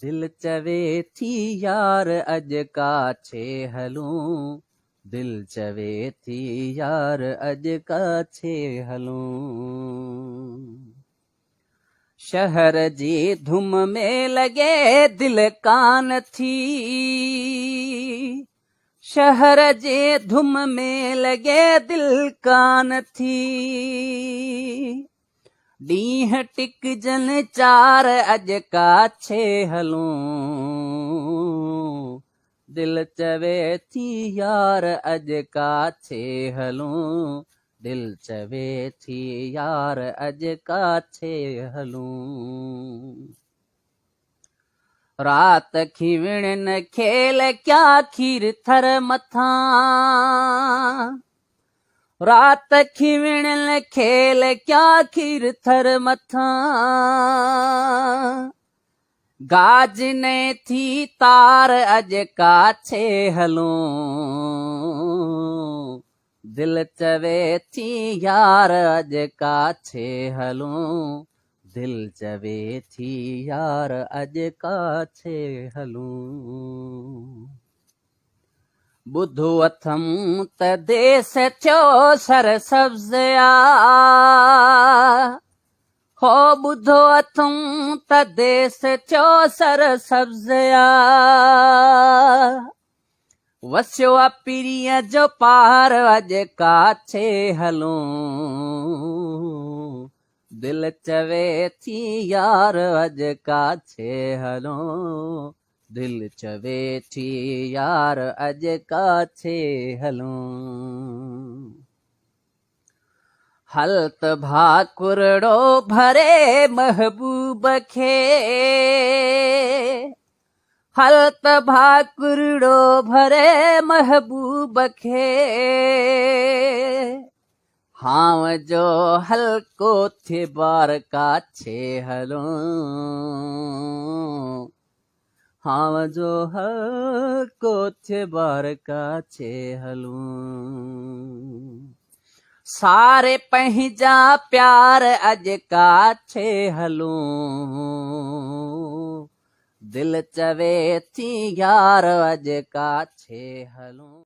دل چوي ٿي يار اڄ ڪاڇي هلون، دل چوي ٿي يار اڄ ڪاڇي هلون. شهر جي ڌم ۾ لڳي دل ڪانه ٿي، شهر جي ڌم ۾ لڳي دل ڪانه ٿي. ڏينهن ٽڪجن چار اڄ ڪاڇي هلون، دل چوي ٿي يار اڄ ڪاڇي هلون، دل چوي ٿي يار اڄ ڪاڇي هلون. رات کيوڻين کيل ڪيا کير ٿر مٿان، رات کيوڻين کيل ڪيا کير ٿر مٿان، گاج نئين ٿي تار اڄ ڪاڇي هلون، دل چوي ٿي يار اڄ ڪاڇي هلون، دل چوي ٿي يار اڄ ڪاڇي هلون. ٻڌو اٿم ته ديس ٿيو سر سبز آ، هو ٻڌو اٿم ته ديس ٿيو سر سبز آ، وسيو آ پرينء جو پار اڄ ڪاڇي هلون، دل چوي ٿي يار اڄ ڪاڇي هلون، دل چوي ٿي يار اڄ ڪاڇي هلون. هل ته ڀاڪرڙو ڀري محبوب کي، هل ته ڀاڪرڙو ڀري محبوب کي، هانء جو هلڪو ٿئي بار ڪاڇي هلون، هانء جو هلڪو ٿئي بار ڪاڇي هلون. ساري پنهنجا پيار اڄ ڪاڇي هلون، دل چوي ٿي يار اڄ ڪاڇي هلون.